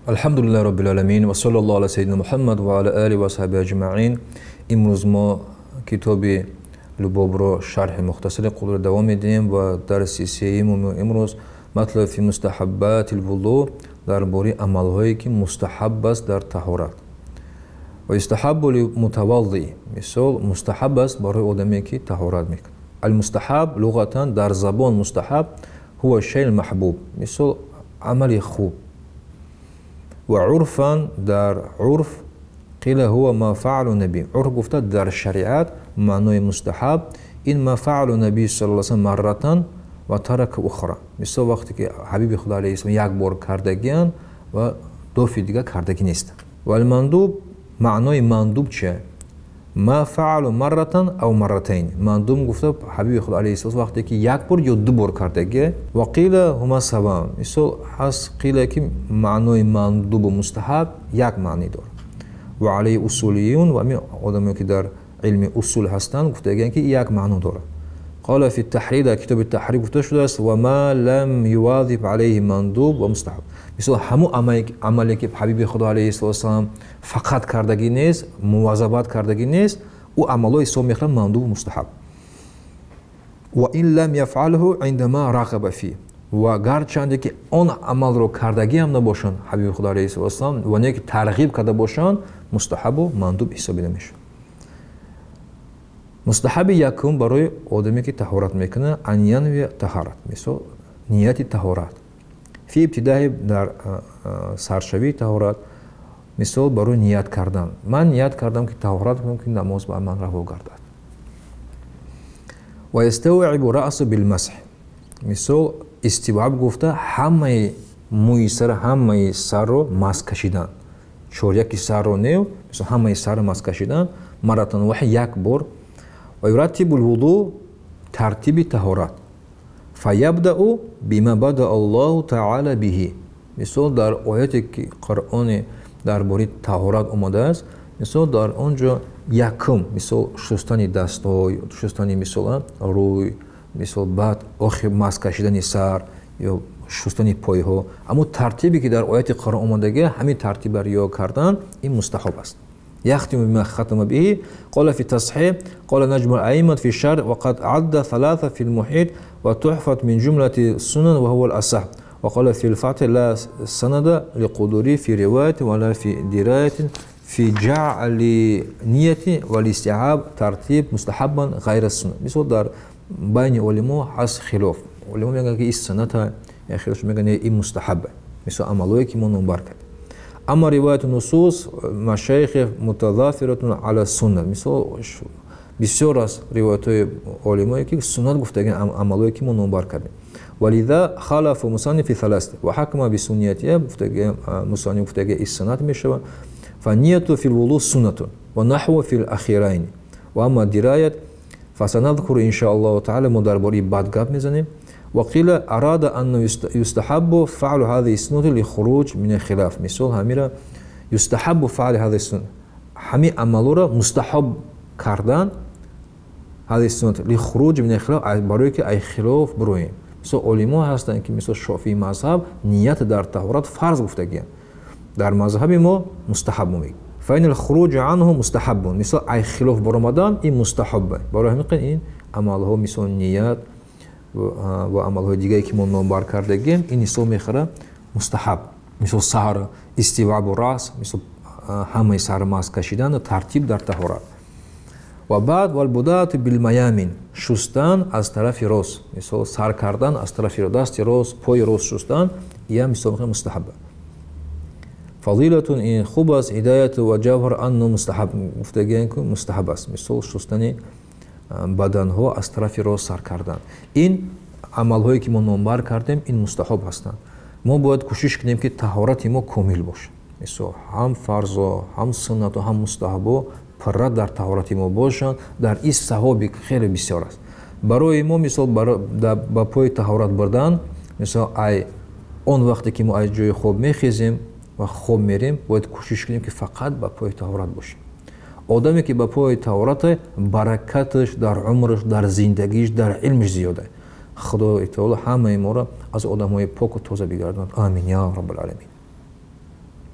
Алҳамдулиллаҳи роббил оламин ва саллаллоҳу ала саййидина Муҳаммад ва ала олиҳи ва асҳобиҳи аҷмаин. Имрӯз мо китоби Лубобро шарҳи мухтасари қулро давом медиҳем ва дарси сеюми имрӯз матлаб фи мустаҳаббатил вудӯ дар бораи амалҳое ки мустаҳаб аст дар таҳорат. Ва юстаҳаббу лимутавалли, мисол мустаҳаб аст барои одаме ки таҳорат мекунад. Алмустаҳаб луғатан дар забон мустаҳаб ҳува шайъ маҳбуб, мисол амали хуб. Ва урфан дар урф қила ҳува ма фаалу наби. Урф гуфта дар шариат маънои мустаҳаб ин ма фаалу наби саллаллоҳу алайҳи васаллам марратан ва тарака ухра. Мисол вақте ки ҳабиби худо алайҳи салом як бор кардагиянд ва дофи дига кардагӣ нестанд. Валмандуб маънои мандуб чия? Ма фаалу марратан ав марратайн. Мандуб гуфта ҳабиби худо алайҳи салом вақте ки як бор ё ду бор кардагия. Ва қила ҳума саваун. Мисол ҳаст қила ки маънои мандубу мустаҳаб як маъни дорад. Ва алайҳи усулиюн ва ҳамин одамое ки дар илми усул ҳастанд гуфтагиянд ки як маъно дорад. Қала фи таҳрир, дар китоби таҳрир гуфта шудааст ва ма лам ювазиб алайҳи мандуб ва мустаҳаб. Мисол ҳамун амале ки ҳабиби худо алайҳи салом фақат кардагӣ нест, мувазабат кардагӣ нест, ӯ амалҳо ҳисоб мехӯрад мандубу мустаҳаб. Ва ин лам яфъалҳу индама рағаба фи. Ва гарчанде ки он амалро кардагӣ ҳам набошанд ҳабиби худо алайҳи салом ва не ки тарғиб карда бошанд, мустаҳабу мандуб ҳисобида мешавад. Мустаҳаби якум барои одаме ки таҳорат мекунад ан янви таҳорат, мисол нияти таҳорат фи ибтидаи дар саршавии таҳорат, мисол барои ният кардан. Ман ният кардам ки таҳорат кунам ки намоз ба ман раво гардад. Ва яставъибу раъсу билмасҳ, мисол истивъаб гуфта ҳамаи мӯи сар, ҳамаи сарро мас кашидан, чоряки сарро не, мисол ҳамаи сарро мас кашидан маратан ваҳи як бор. Ва юраттибу лвудӯ тартиби таҳорат фаябдау бима бада Аллоҳу таала биҳи. Мисол дар ояте ки Қуръони дар бораи таҳорат омадааст, мисол дар он ҷо якум мисол шустани дастҳо, шустани мисол рӯй, мисол баъд охир мас кашидани сар ё шустани пойҳо. Аммо тартибе ки дар ояти Қуръон омадагия, ҳамин тартибро риоя кардан ин мустаҳаб аст. يختم بما ختم به. قال في التصحيح قال نجم الأئمة في الشرع وقد عد ثلاثة في المحيط وتحفت من جملة السنن وهو الأصح. وقال في الفتح لا سند لقدوري في رواية ولا في دراية في جعل نية والاستيعاب ترتيب مستحبا غير السنة. مثل دار بين علماء حس خلاف، علماء میگن که این سنت یا خلاف میگن این مستحبه، مثل عملایی که ما نمبر کرد. اما روایت نصوص مشایخ متضافرة على السنة. مثل بسیار از روایت علمایی که سنت گفتگی عملایی که ما نمبر کردیم. ولذا خالف مصنف ثلاثه و حکم بسنیتها، گفتگی مصنف گفتگی این سنت میشود. فنیت فی الوضوء سنت و نحو فی الاخیرین. و اما درایت فسنذكر ان شاء الله تعالى ما درباره بد گپ میزنیم. وقيل أراد أن يستحب فعل هذه السنة لخروج من الخلاف. مثال هميرا يستحب فعل هذه السنة، همي عملورا مستحب کردن هذه السنة لخروج من الخلاف برای که ای خلاف برویم. مثال علما هستند که مثال شافعی مذهب نیت در طهارت فرض گفتگی، در مذهب ما مستحب میگه. فإن الخروج عنه مستحب، مثال ای خلاف برآمدن این مستحبه. برای همین این عملها مثال نیت ва амалҳои дигае ки мо номбар кардагем ин ҳисоб мехӯрад мустаҳаб. Мисол саҳр истивъабу раъс, мисол ҳамаи сар мас кашидан ва тартиб дар таҳорат. Ва баъд валбудаату билмаямин, шустан аз тарафи рост, мисол сар кардан аз тарафи рост, дасти рост, пои рост шустан, иам ҳисоб мехӯрад мустаҳаб. Фазилатун ин хуб аст, ҳидаяту ва ҷавҳар анну мустаҳаб гуфтагиан ки мустаҳаб аст. Мисол шустани баданҳо аз тарафи рост сар кардан. Ин амалҳое ки мо номбар кардем ин мустаҳаб ҳастанд. Мо бояд кӯшиш кунем ки таҳорати мо комил бошад. Мисол ҳам фарзо, ҳам суннато, ҳам мустаҳабо пурра дар таҳорати мо бошанд. Дар ин савоби хеле бисёр аст. Барои мо мисол ба пои таҳорат бурдан, мисол ай он вақте ки мо аз ҷои хоб мехезем ва хоб мерем, бояд кӯшиш кунем ки фақат ба пои таҳорат бошем. Одаме ки ба пои таҳорат, баракаташ дар умраш, дар зиндагиш, дар илмиш зиёда. Худои таоло ҳамаи моро аз одамҳои поку тоза бигардонад. Амин я раббал аламин.